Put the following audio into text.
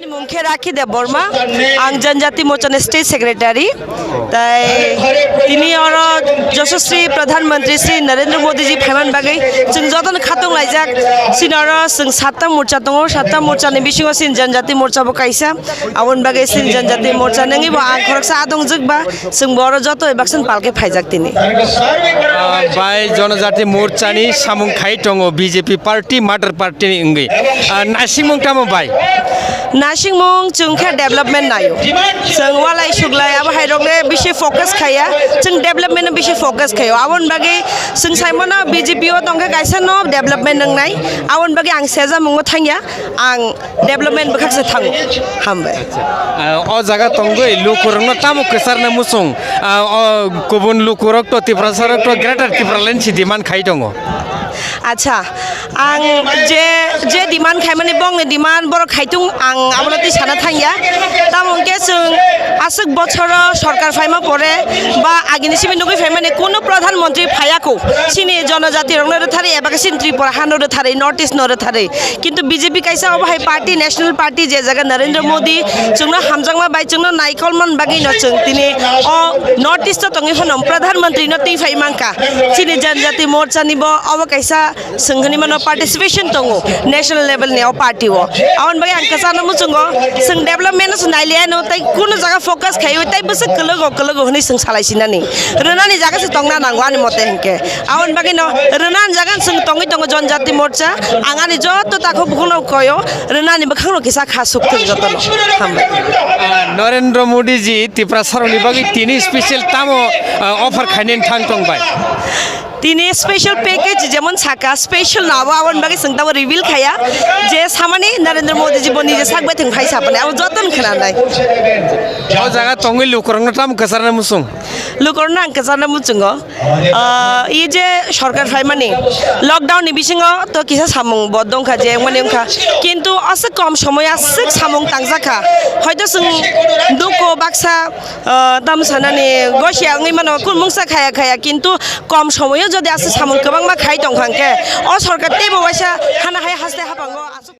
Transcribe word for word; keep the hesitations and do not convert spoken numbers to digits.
Mung khe Rakhi Debbarma, ang Janjati Morcha ni State Secretary. Tai tini oro Yashaswi Pradhan Mantri Shri Narendra Modi ji phaiman bagwi chwng jotono khatung laijak. Chini oro chwng satta morcha tongo, satta morcha ni bisingo chini Janjati Morcha bo kaisa. Aboni bagwi chini Janjati Morcha nangwi bo ang khoroksa adong jwk ba. Chwng bo oro joto baksan palke phaijak tini. Ah, bai Janajati Morcha ni samung khai tongo B J P party, mother party ni wngwi. Ah, naisingmung tamo bai? Naisingmung chwng khe development naio. Chwng walai suglai abo hai rok le bisi focus khaiya. Chwng development no bisi focus khaio. Aboni bagwi chwng saimano B J P o tongkhe kaisa no development wngnai. Aboni bagwi ang sejamungo thangya. Ang development bwkhakse thango. Hambai. Ah, o jaga tongwi lukurokno tamo kwcharna muchung? Ah, o kubun lukurok to Tiprasa rok to Greater Tipraland si demand khai tongo. Acha, ang je, je demand khaimani bongni demand borok khaitung ang abono twi sana thangya. Tamo hwnkhe chwng aswk bochoro sorkar phaima pore ba agini simi nugwi phaimani kuno pradhan mantri phayako. Chini jonojati rokno rwtharwi eba khe chini Tripura hano rwtharwi, North East no rwtharwi. Kintu B J P kaisa obo hai party, national party, je jaga Narendra Modi chwngno hamjakma bai chwngno naikolman bagwino chwng tini o North East o tongwi phano Pradhan Mantri no twi phai mankha. Chini Janjati Morcha ni bo obo kaisa swng hwnwi mano participation tongo national level ni o party o. Aboni bagwi ang kwchangno muchungo, chwng development no se nailiyano tei kuno jaga focus khaiwi tei bwswk kwlwgo kwlwgo hwnwi chwng salai sinani. Rwnani jaga se tongna nango ani mote hinkhe. Aboni bagwino rwna ang jaga chwng tongwi tongo Janjati Morcha. Ang ani joto takhuk bukhukno koyo rwnani bwkhangrok kisa kha sukthung jotono. Hambai. Ah, Narendra Modi ji Tiprasa rokni bagwi tini special tamo, ah, offer khainani thang tong bai? Tini special package jemon saka special no abo aboni bagwi chwng tamo reveal khaya je samani Narendra Modi ji bo nije sak bai thwng phai sapani abo jotono khwnanai. O jaga tongwi lukurokno tamo kwcharna muchung? Lukurokno ang kwcharna muchungo. Ah, ei je sorkar phaimani lockdown ni bisingo to kisa samung bo dongkha je wngmani wngkha, kintu aswk kom somoy aswk samung tangjakha, hoito chwng duko baksa, ah, tamo sanani gosia wngwi mano kun mungsa khaya khaya, kintu kom somoyo jodi aswk samung kwbangma khai tongkha hwnkhe o sorkar teibo waisa hana hai haste hapango aswk